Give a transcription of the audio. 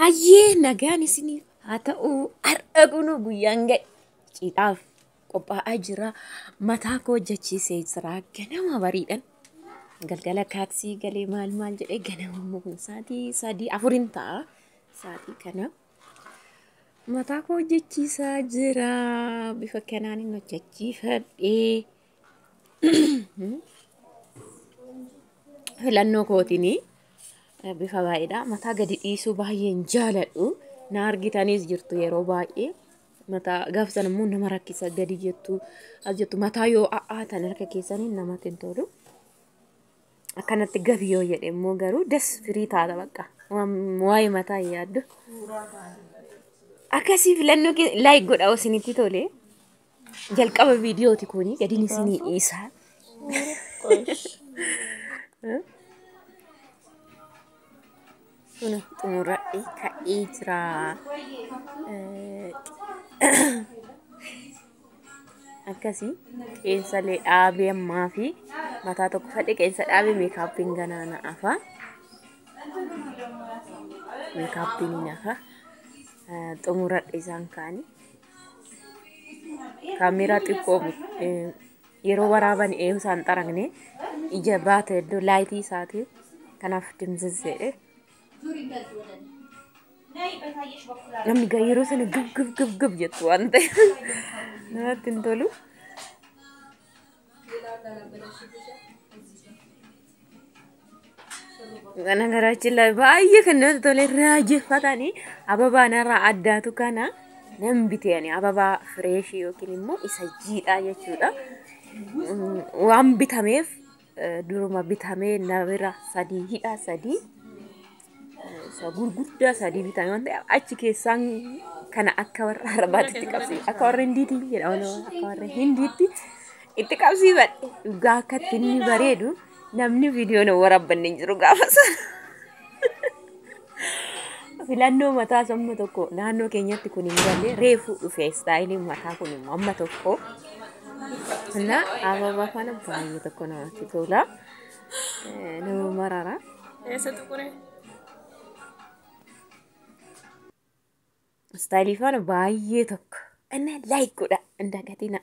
Hayyee, nagaan isiniif haa ta'u. Har'a kunuu guyyaan ga'e, cidhaaf qophaa'aa jira. Mataa koo hojjechiisee jira. Ganama bariidhaan galgala kaaksii galee maal maal jedhee, ganama immoo kun sa'aatii 3 4n ta'a. Sa'aatii kana mataa koo hojjechiisaa jira. Bifa kanaan hin hojjechiifadhee. Filannoo kootiinii bifa baay'eedha. Mataa gadi dhiisuu baay'een jaaladhu. Na argitaniis jirtu yeroo baay'ee. Mataa gaafa sana immoo nama rakkisa, gadi jettu as jettu, mataa yoo a'aatan harka keessanii namatti hin tolu. Akkanatti gabi yoo jedhe immoo garuu das firii taata bakka. Waa'ee mataa hin yaaddu. Akkasii filannoo like godha isinitti tole. Jalqaba viidiyooti kuni gadiin isinii dhiisa. Kun xumuradhee ka'ee jira. Akkasii qeensalee dhaabee ammaa fi mataa tokko fadhee qeensa dhaabee, meekaappiin ganaa na hafa. Meekaappiin ni hafa. Xumuradhe isaan kaanii. Kaameeraa xiqqoo yeroo waraaban eeyu isaan xaragne ija baata iddoo laayitii isaati. Kanaaf dimzizzeedhe. Namni gaa yeroo sana gub gub gub gub jettu waan ta'eef namatti hin tolu. ነገራችን ላይ baay'ee kan namatti tole raajeffatanii ababaa narraa addaatu kana nan bitee ani, ababaa fireeshii yookiin immoo isa jiidhaa jechuudha. Waan bitameef duruma bitamee na bira sadii hidhaa sadii isa gurguddaa sadii bitame waan ta'eef, achi keessaan kana akka warra Arabaatti itti qabsiif, akka warra Hindiitti jedhama, akka warra Hindiitti itti qabsiifadhe. Dhugaa akkatti inni bareedu namni viidiyoo na waraabbanne hin jiru gaafa sana. Filannoo mataa amma tokko naannoo keenyatti kun hin galle, reefuu dhufe istaayiliin mataa kun immoo amma tokko. Na ababaa kana baay'ee tokko namatti tola. Nama marara. Eessa tuqure? Istaayilii faana baay'ee tokko. Inni like godha hin dagatina.